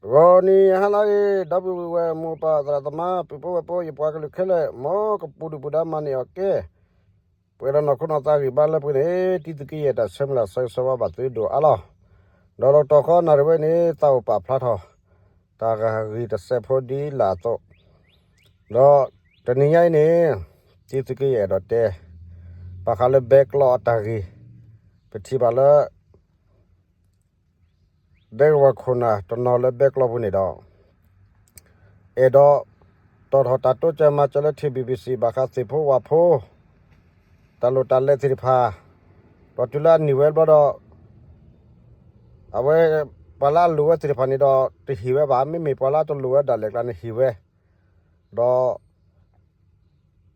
ဂီၤနံၤဟါလၢအဂ့ၤ ဒီပုၢ်ဝဲၢ်မိၢ်ပၢ်သရၣ်သမါ ပုၢ်ဖိဝဲၢ်ဖိ ယပှၤကလုာ်ခဲလၢာ် မ်ကပူၤဒုၣ်ပူၤဒါမၤန့ၢ်အီၤကဲ ပှဲၤဒီးနီၢ်ခိနီၢ်သးဂံၢ်ဘါလၢပှဲၤန့ၣ် တံသုးက့ယဲၢ်တၢ်ဆၢမုၢ်လၢ်ဆၢဂ့ၤဆၢဝါဘၣ်သုဒိၣ်အါလီၤ. ဒီးလီၤတီၤခီနၣ်ရံၣ်ဝဲန့ၣ် သးအိၣ်ပာ်ဖျါထီၣ် တၢ်ဂၤဂ့ၤတစဲးဖိဒ်လာ်အသိး ဒီးတနံၤညါအံၤန့ၣ် တံသုးက့ယဲၢ်အဲၣ်ဒိးတဲ ဘၣ်ဃးလၢဘဲကျီအတၢ်ဂ့ၢ် ပထံၣ်ဘၣ်လၢ ဒဲကဝီၤခိၣ်နၢ်တနီၤလၢဘဲကျီပူၤန့ၣ်ဒီး အဲၣ်ဒိး တီၣ်ထီၣ်တၢ်တိစၢၤမၤစၢၤလၢ ထံဘံၣ်ဘံၣ်စံၣ် ဘၣ်ဃးသ့ၣ်ဖိဝၣ်ဖိ တၢ်လိၣ်တၢ်လဲသ့ၣ်တဖၣ် ဒီးတုၤလၢအနံၣ်ဝဲဘျီဒီး အဝဲ ပှၤလၢအလိၣ်ဝဲသ့ၣ်တဖၣ်န့ၣ်ဒီး တဟ့ၣ်ဝဲဘၣ်, မ့မ့ၢ်ပှၤလၢတလိၣ်ဝဲဒၣ်လဲာ်ကျါန့ၣ်ဟ့ၣ်ဝဲ, ဒီး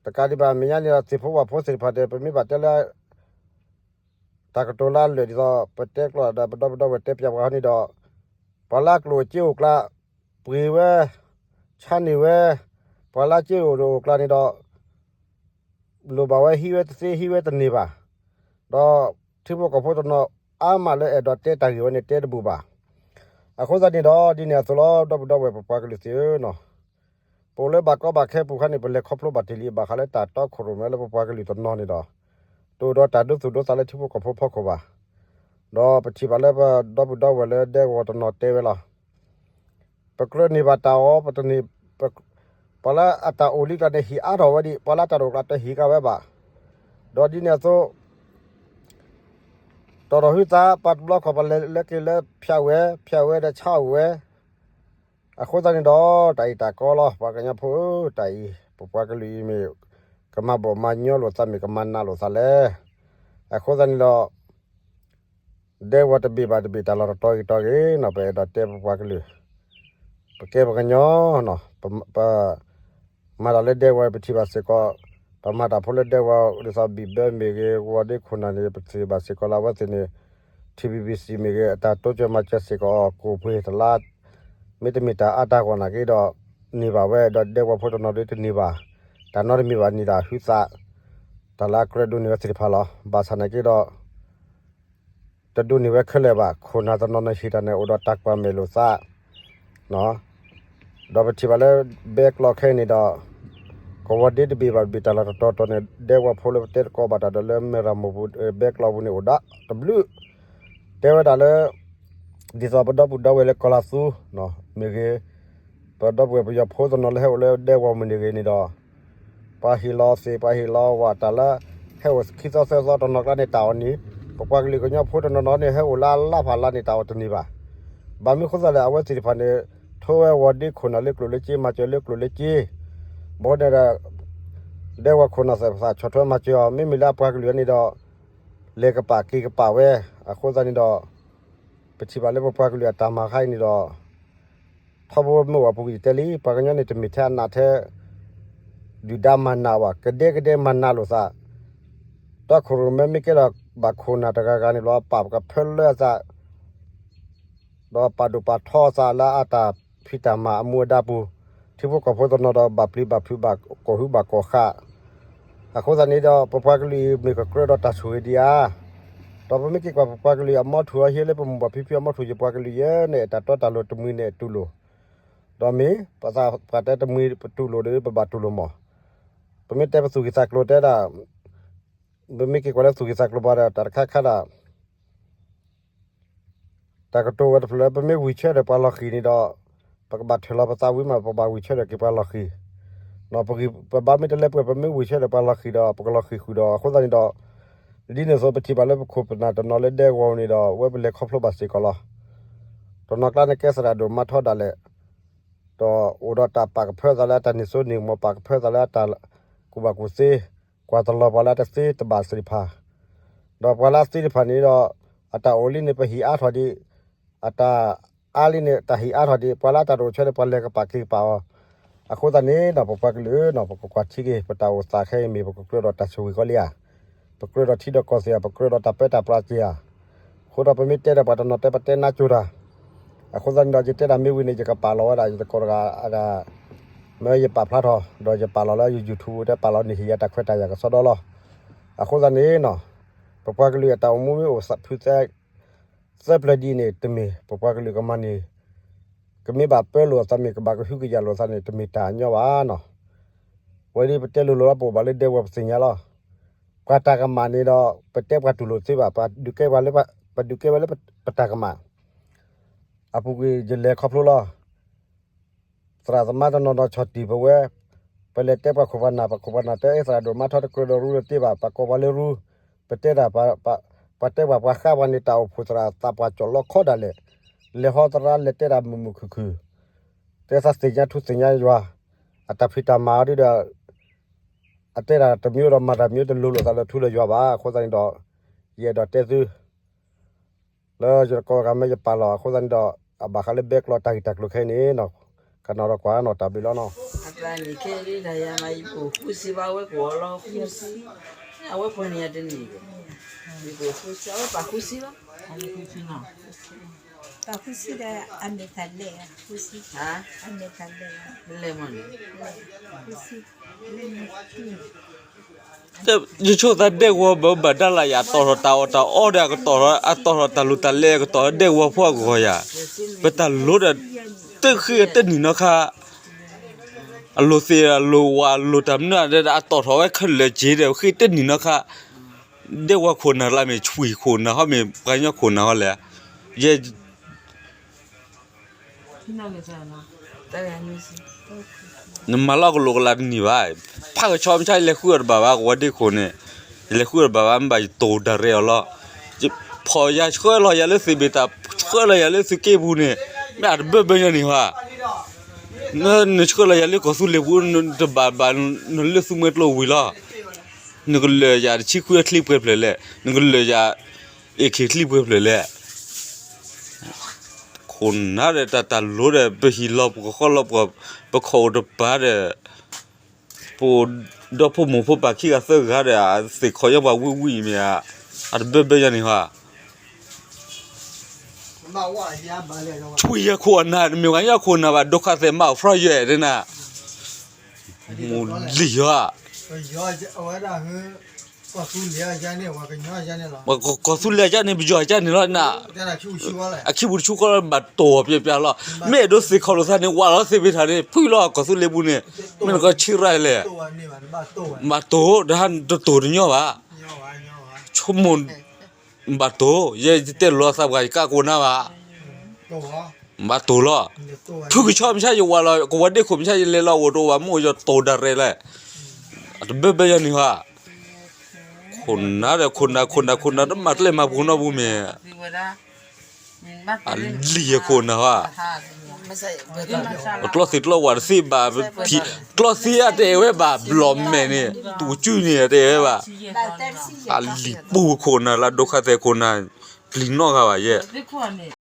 တကးဒံးဘၣ် မဲာ်ညါန့ၣ်ဒီး သ့ၣ်ဖိဝၣ်ဖိသ့ၣ်တဖၣ်ဒီး ပမ့ၢ်ဘၣ်တဲလၢ တၢ်ကတိၤလၢအလၢာ်ဒ်သိး ပတဲကျိာ်ဒီး ပဒီပုၢ်ဒီဝဲၢ်တဲပၠးပှၤဟီန့ၣ်ဒီး ပှၤလၢအကျိၣ်အစ့အိၣ်ကျါ ပှ့ၤဝဲ ဆါန့ၢ်ဝဲ ပှၤလၢအစ့အိၣ်အိၣ်ကျါန့ၣ်ဒီး လိၣ်ဘၣ်ဝဲဟံးဝဲတသ့ ဟံးဝဲတန့ၢ်ဘၣ်. ဒီးထံဖိကီၢ်ဖိတနီၤအါမးလၢအဲၣ်ဒိးတဲတၢ်ဂ့ၢ်ဝဲန့ၣ် တဲတဘူၣ်ဘၣ်. အဃိသတးန့ၣ်ဒီး ဒ်န့ၣ်အသိးလီၤ ဒီပုၢ်ဒီဝဲၢ်ပပှၤကလုာ်သ့ၣ်ဧၢနီၤ, ပအိၣ်လၢဘၣ်ကီဘၣ်ခဲပူၤခါန့ၣ် ပလဲၤခီဖျိဘၣ်တ့ၢ်လံ ဘၣ်ဃးလၢတၢ်တီခိၣ်ရိၣ်မဲလၢပပှၤကလုာ်တနီၤန့ၣ်ဒီး တအိၣ်ဒီးတၢ်ဒိသူၣ်ဒိသးလၢထံဖိကီၢ်ဖိဖီခိၣ်ဘၣ်. ဒီးပထံၣ်ဘၣ်လၢပဒီပုၢ်ဒီဝဲၢ်လၢဒဲကဝီၤတနီၤတဲဝဲလီၤ. ပကြၢးန့ၢ်ဘၣ်တၢ်အီၤ ပတန့ၢ် ပှၤလၢအတၢ်အိၣ်လံကျါန့ၣ် ဟံၣ်အါထီၣ်ဝဲဒံး ပှၤလၢအတၢ်တအိၣ်ကျါတဟံၣ်ကါဝဲဘၣ်. ဒီးဒ်န့ၣ်အသိး တီၣ်ထီၣ်ဟုသး ပှၤတဘျီခီၣ် ပလဲၤလၢက့ၤလၢဖၠးဝဲ ဖၠးဝဲဒီးဆါအိၣ်ဝဲ. အဃိသတးန့ၣ်ဒီး တၢ်အံၤတၢ်ကီလီၤ ပှၤကညီဖိဧၢ, တၢ်အံၤ ပပှၤကလုာ်အံၤမ့ၢ် ကမၤဘီၣ်မၤညီလိာ်သး မ့ၢ်ကမၤနးလိာ်သးလဲၣ်. အဃိသတးန့ၣ်ဒီး ဒဲကဝီၤတဘ့ၣ်ဘၣ်တဘ့ၣ် တၢ်လီၢ်တတီၤဂ့ၤတီၤဂ့ၤနီၤ ပအဲၣ်ဒိးတဲပပှၤကလုာ် ပကဲပှၤကညီနီၤ ပ မၤတၢ်လၢဒဲကဝီၤ ပထံၣ်ဘၣ်စ့ၢ်ကီး, ပမၤတၢ်ဖိလၢဒဲကဝီၤ ဒ်သိးဘံၣ်ဘၢမ့ၢ်ဂ့ၤ ကဝီၤဒ့ခိၣ်နၢ်န့ၣ် ပထံၣ်ဘၣ်စ့ၢ်ကီးလၢအဝဲသ့ၣ်န့ၣ် ထံဘံၣ်ဘံၣ်စံၣ်မ့ၢ်ဂ့ၤ အတၢ်တိစၢၤမၤစၢၤစ့ၢ်ကီး ကိၣ်ပှ့ၤတလါ မ့တမ့ၢ်တၢ်အါတၢ်ဂီၢ်နာ်က့ဒီး န့ၢ်ဘၣ်ဝဲဒီး ဒဲကဝီၤဖိတနီၤဒ်တန့ၢ်ဘၣ်, တၢ်နီတမံၤဘၣ်န့ၣ်ဒၣ်ဟုသး, တၢ်လၢအကြၢးဒိးန့ၢ်ဝဲသ့ၣ်တဖၣ်လီၤ. ဘၣ်ဆၣ်နာ်က့ဒီး တဒိးန့ၢ်ဝဲခဲလၢာ်ဘၣ်, ခိၣ်နၢ်တနီၤန့ၣ်ဟ့ၣ်တၢ်န့ၣ် အိၣ်ဒီးတၢ်ကွၢ်မဲာ်လိာ်သး ဒီးပထံၣ်ဘၣ်လၢ ဘဲကျီခဲအံၤန့ၣ်ဒီး ကဝီၤဒ့တဘ့ၣ်ဘၣ်တဘ့ၣ် တၢ်လီၢ်တတီၤတီၤန့ၣ် ဒဲကဝီၤဖိလၢပတဲသကိးဘၣ်တၢ်ဒီးလၢမဲၢ်ရမိၢ်ပူၤ ဘဲကျီပူၤန့ၣ် အိၣ်ဒၣ်တဘျုး, တဲဝဲဒၣ်လၢ ဒ်သိးပဒီပုၢ်ဒီဝဲၢ်လၢကီၢ်လၤသူ မ့ၢ်ဂ့ၤ, ပဒီပုၢ်ဝဲၢ်ပယီၤဖိတနီၤလၢဟဲအိၣ်လၢဒဲကဝီၤမုၢ်န့ၣ်ဂ့ၤန့ၣ်ဒီး ပှၤဟ့ၣ်လီၤသ့ၣ် ပှၤဟ့ၣ်လီၤဝၣ် တၢ်လၢ ဟဲအိၣ်ခံသီသၢသီတနီၤကျါန့ၣ် တၢ်အီၣ်န့ၣ် ပပှၤကလုာ်ကညီဖိတနီၤနီၤန့ၣ် ဟဲအိၣ်လၢအလါဖးလါန့ၣ် တၢ်အီၣ်တန့ၢ်ဘၣ်. ဘၣ်မနုၤအဃိသတးလဲၣ် အဝဲသ့ၣ်တဖၣ်န့ၣ် ထိဝဲဝီၤဒ့ခိၣ်နၢ်လၢကျိၣ်လၢစ့ မၤစၢၤလၢကျိၣ်လၢစ့, ဘၣ်န့ၣ်ဒီး ဒဲကဝီၤခိၣ်နၢ်သ့ၣ်တဖၣ် ဆီၣ်ထွဲမၤစၢၤအီၤ မ့မ့ၢ်လၢအပှၤကလုာ်န့ၣ်ဒီး လဲၤကပာ်က့ၤကပာ်ဝဲ, အဃိသတးန့ၣ်ဒီး ပထံၣ်ဘၣ်လၢပပှၤကလုာ်အတၢ်မၤခါအံၤန့ၣ်ဒီး ထီဘိမ့ၢ်ဝဲပူၤယတဲလံ ပှၤကညီန့ၣ် တမ့ၢ်ထဲအနးထဲ ဒုၣ်ဒါမၤနးဘၣ်, ကဒဲကဒဲမၤနးလိာ်သး, တီခိၣ်ရိၣ်မဲမ့ၢ်ကဲဒီးဘၣ်ခိၣ်နၢ်တဂၤဂၤန့ၣ်လီၤ ပာ်ကဖၢလၢအသး ဒီးပာ်ဒိၣ်ပာ်ထီအသးလၢအတၢ်ဖံးတၢ်မၤအမူအဒါပူၤ, ထံဖိကီၢ်ဖိတနီၤဒီးဘၣ်ပျံၤဘၣ်ဖုးဘၣ်ကီၢ်ဟုဘၣ်ကီၢ်ဃး, အဃိသတးန့ၣ်ဒီး ပပှၤကလုာ်အံၤမ့ၢ်ကကြၢးဒီးတၢ်ဆိၣ်ဂ့ၤဒံးဧါ, ဒီးပမ့ၢ်က့ၤကွၢ်ပပှၤကလုာ်အမီထူၣ်အဟံးလၢပမိၢ်ဘၣ်ဖံဖံအမီထူၣ် ယပှၤကလုာ်ယဲန့ၣ် တၢ်တီတၢ်လိၤတမှံၤန့ၣ်တူၢ်လိာ်, ဒီးမ့ၢ်ပသးပှၤတဲတမှံၤပတူၢ်လိာ်ဒီး ပဘၣ်တူၢ်လိာ်မး, ပမ့ၢ်တဲပသူၣ်ဂံၢ်သးကျိၤတဲဒၣ် ပမ့ၢ်က့ၤကွၢ်လၢသူၣ်ဂံၢ်သးကျိၤပှၤဒီး တၢ်တခါခါဒၣ် တၢ်ကတိၤဝဲတဖျၢၣ် ပမ့ၢ်ဝံၢ်ဆၢဒီးပှၤလီၤဃံၤန့ၣ်ဒီး ပကဘၣ်ထၢၣ်လီၤပသးဝံၤမး ပဘၣ်ဝံၢ်ဆၢဒီးက့ၤပှၤလီၤဃံၤ, ပဂံၢ်ပဘါမ့ၢ်တလၢပှဲၤ ပမ့ၢ်ဝံၢ်ဆၢဒီးပှၤလီၤဃံၤဒီး ပကလီၤဃံၤဃုာ်ဒီး အဃိသတးန့ၣ်ဒီး ဒ်န့ၣ်အသိးပထံၣ်ဘၣ်လၢပခိၣ်ပနၢ်တနီၤလၢဒဲကဝီၤန့ၣ်ဒီး ဝဲပလဲၤခီဖျိဘၣ်စ့ၢ်ကီးလီၤ. တနီၤကျါန့ၣ်ကဲသရၣ်ဒိၣ်မါထီဒၣ်လဲာ် ဒီးအိၣ်ဒီးတၢ်ပာ်ကဖၢသးလၢအတၢ်န့ၢ်စိန့ၢ်ကမီၤ ပာ်ကဖၢသးလၢအတၢ်ကူၣ်ဘၣ်ကူၣ်သ့, ကွၢ်တလီၤပှၤလၢအတသ့တဘၣ်သ့ၣ်တဖၣ်, ဒီးပှၤလၢအသ့တဖၣ်န့ၣ်ဒီး အတၢ်အိၣ်လံန့ၣ် ပဟံၣ်အါထီၣ်ဒံး, အတၢ်အါလံန့ၣ် တၢ်ဟံၣ်အါထီၣ်ဒံး, ပှၤလၢအတၢ်တအိၣ်ဆၢဒီး ပှၤလဲၤကပာ်က့ၤကပာ်အီၤ, အဃိသတးန့ၣ်ဒီး ပပှၤကလုာ်နီၤ ပကကွၢ်ထံက့ၤ ပတၢ်အိၣ်သးခဲအံၤမ့ၢ် ပကကြၢးဒီးတၢ်ဆိၣ်ဂ့ၤကီလံဧါ, ပကြၢးဒီးထံဒီးကီၢ်သ့ဧါ, ပကြၢးဒီးတၢ်ပၢတၢ်ပြးက့ၤဧါ, အဃိဒီးပမ့ၢ်တဲဒီးပှၤတနီၤတဲပတဲနါကၠိတၢ်, အဃိသတးန့ၣ်ဒီး ယတဲဒၣ်မ့ၢ်ဝံၤန့ၣ် ယကပာ်လီၤဝဲဒၣ် ယသကိးတဂၤအဒၣ် မ့ၢ်ယပာ်ဖျါထီၣ် ဒီးယပာ်လီၤလၢယ YouTube တဲပာ်လီၤန့ၢ်ဟံၣ်ယၤတၢ်ခွဲးတၢ်ယာ်ကစီဒီလီၤ, အဃိသတးန့ၣ်နီၤ ပပှၤကလုာ်အတၢ်အိၣ်မူမ့ၢ်အိၣ်ဖုသဲ သၢပျၢၤဒ်အံၤန့ၣ် တမ့ၢ်ပပှၤကလုာ်ကမၤန့ၢ် ကမ့ၢ်ဘၣ်ပၢလိာ်အသးမ့ၢ်ကဘၣ်ကဟုကယာ်လိာ်သးန့ၣ် တမ့ၢ်တၢ်အညီဘၣ်နီၤ. ဝဲဒ်ပတဲလိၤလိၤလီၤ ပအိၣ်ဘၣ်လၢဒဲကဝီၤပသ့ၣ်ညါလီၤ. ပှၤတၢ်ကမၣ်န့ၣ်ဒီး ပတဲပှၤတူၢ်လိာ်သ့ဘၣ်, ပှၤဒုးကဲပှၤလၢပတၢ်ကမၣ် အပူၤကွံာ်ယလဲၤခီဖျိလီၤ. သရၣ်သမါတနီၤနီၤဆီၣ်တံၢ်ပဝဲ, ပလဲၤတဲပှၤခိၣ်ပှၤနၢ်, ပှၤခိၣ်ပှၤနၢ်တဲ အဲၣ်သရၣ်ဒိၣ်မါထီတကြၢးဒီးရူလၢတ့ဘၣ်, ပှၤကိးပှၤလၢရူ, ပတဲတၢ်, ပှၤတဲပှၤပှၤဃါပှၤန့ၣ် တၢ်အိၣ်ဖှိၣ်သရၣ်သးပှၢ်ကၠီၣ်လီခီဒၣ်လဲာ်, လဲၤဟီသရၣ်လဲၤတဲတၢ်မုာ်မုာ်ခုၣ်ခုၣ်, တဲသးသ့ၣ်ညါထူသ့ၣ်ညါယွၤ, အတၢ်ဖံးတၢ်မၤအီၤဒ်ဒီး အတဲတၢ်တမံၤဒီးမၤတၢ်မံၤတလိၤလိာ်သးလၢထူလၢယွၤဘၣ်. အဃိသတးန့ၣ်ဒီး ယအဲၣ်ဒိးတဲသု လၢယတကိးဂၤမ့ၢ်ယပာ်လီၤ အဃိသတးန့ၣ်ဒီး အဘၣ်ဃးလၢဘဲကျိးတၢ်ဂ့ၢ်တၢ်ကျိၤခဲအံၤန့ၣ် ကနၣ်ဒီးကွၢ်နီၤ တၢ်ဘျုးလီၤနီၤ. အသးန့ၣ်ခဲအံၤဒၣ်ယၤမး ယကအိၣ်ဃုဆံဘၣ် အဝဲကအိၣ်လီၤဃုဆံ, အဝဲပှဲၤန့ၣ်ယၤတန့ၢ်ဘၣ်, ယကအိၣ်ဃုဆံ အဝဲပာ်ဃုဆံလီၤ. ပာ်ဃုဆံဒီး အမဲာ်တၢ်လဲၢ်, အမဲာ်တၢ်လဲၢ်, လဲၢ်မးန့ၣ် ဃုဆံ, လဲၢ်မး ယဆိကမိၣ်သးဒဲကဝီၤဘၣ်ဒၣ်လၢယၤ အတီၣ်ထီၣ်တၢ်အီၣ်တၢ်အီဒီး အကတီၢ်ထီၣ် အတီၣ်ထီၣ်တၢ်လိၣ်တၢ်လဲၢ် အကတီၢ်ထီၣ်ဒဲကဝီၤဖိအဂီၢ်ယၤ, ပတၢ်လိၣ်ဒီး တဃ့တနံၣ်နီတခါ, အလိၣ်သ့ၣ်အလိၣ်ဝၣ် အလိၣ်တၢ်မနုၤဒီး အတီၣ်ထီၣ်ဝဲခဲလၢာ်က့ၤဒီး ဃ့တနံၣ်နီတခါ, ဒဲကဝီၤခိၣ်နၢ်လၢမ့ၢ်ဆွံၣ်ခိၣ်နၢ်ဟီ မ့ၢ်ပှၤကညီခိၣ်နၢ်ဟီလဲၣ်, ယဲ နမၤလီၢ်ကလိာ်ကလၤတနံၣ်ဘၣ်, ဖးကဆီမ့ၢ်ဆါ ယလဲၤဃုအီၤတဘၣ်ဘၣ် ကဝီၤဒ့ခိၣ်န့ၣ်, ယလဲၤဃုအီၤတဘၣ်ဘၣ် မ့ၢ်ဘၣ်ယတိၢ်ဒၣ်ရဲၣ်အီၤလီၤ, ဖီၣ်ယၤဆှၢလီၤယၤလၢသ့ၣ်ဘ့ၣ်တၢ် ဆှၢလီၤယၤလၢသုးက့ပူၤန့ၣ်, မ့ၢ်အတဘၢဘၢညါန့ၣ်ဘၣ်, နဆှၢလီၤယၤလၢကီၢ်သူလ့ၤပူၤ တဘၣ်ဘၣ် နလၢသူမှဲကျိဝံၤလီၤ, နကလၢာ်ယၤတဆံခွံအချံပှဲၤဖျၢၣ်လဲၣ်, နကလၢာ်ယၤ အ့ၣ်ခ့ချံပှဲၤဖျၢၣ်လဲၣ် ခိၣ်နၢ်ဒီးတၢ်တၢ်လိၤဒီး ပဟံၣ်လီၤပှီၢ်ဃီလီၤပှီၢ် ပခိၣ်အိၣ်တပၤဒီး ပဒီဖိမိၢ်ဖိပၢ်ခံဂၤသၢဂၤဒီး သ့ၣ်ခီၣ်ညီပှၤဝံၣ်ဝံၣ်မ့ၢ်ဧါ, အတဘၢဘၢညါန့ၣ်ဟါ, ဆွံၣ်ယၤခိၣ်အနၢ် မ့ၢ်ဝဲညါခိၣ်နၢ်ဘၣ် ဒိခါသဲးမး အဖျီယဲၢ်ဒ်နၤ, မိၢ်လံၤယွၤ ကီၢ်သူလ့ၤအယါန့ၣ် ပယီၤအယါန့ၣ်လီၤ, အခံပူၤတဆူကီၢ်လၢဘၣ်တိၢ်အီၤပျဲပျဲလီၤ, မ့ၢ်အဲၣ်ဒိးသ့ၣ်ခီၣ်လိာ်သးန့ၣ် ဝးလီၤသ့ၣ်ဖ့ထၣ်န့ၣ် ဖုလီၤကီၢ်သူလ့ၤပူၤန့ၣ်, မ့ၢ်နကီၢ်ဆံရၣ်လဲၣ်, ဘၣ်တိၢ် တဟါတတိၢ်တညီဘၣ်, ဆိကမိၣ် ဘၣ်တိၢ် ယဲယတဲလိာ်သးပှၤယကးကိးနၤဘၣ်, ဘၣ်တိၢ်လီၤ, ဖုကဆီမ့ၢ်ဆါယဝးလီၤ ကဝီၤဒ့ခိၣ်မ့ၢ်ဆါယလဲၤလီၤအိၣ်တအိၣ်ဘၣ် မ့ၢ်အိၣ်ယတိၢ်ဒၣ်ရဲၣ်လဲၣ်, အတဘၢဘၢယၤန့ၣ်ဟါ, ခိၣ်နၢ်ဒီးခိၣ်နၢ်ခိၣ်နၢ်ခိၣ်နၢ် တမၤကျဲမၤပူၤနီတပူၤမ့ၢ် အလံၤယခိၣ်နၢ်ဟါ, ကျီသံးကျီဝၣ်တသ့ဘၣ်, ကျီသံးအတအဲၣ်ဝဲဘၣ် ဘျီၣ်မဲာ်န့ၣ် တူၢ်ကၠူန့ၣ်တအဲၣ်ဝဲဘၣ်, အလံၤပူၤခိၣ်နၢ်လၢဒိခါသဲးခိၣ်နၢ်, ပျံၤနီတဂၤဘၣ်ယဲ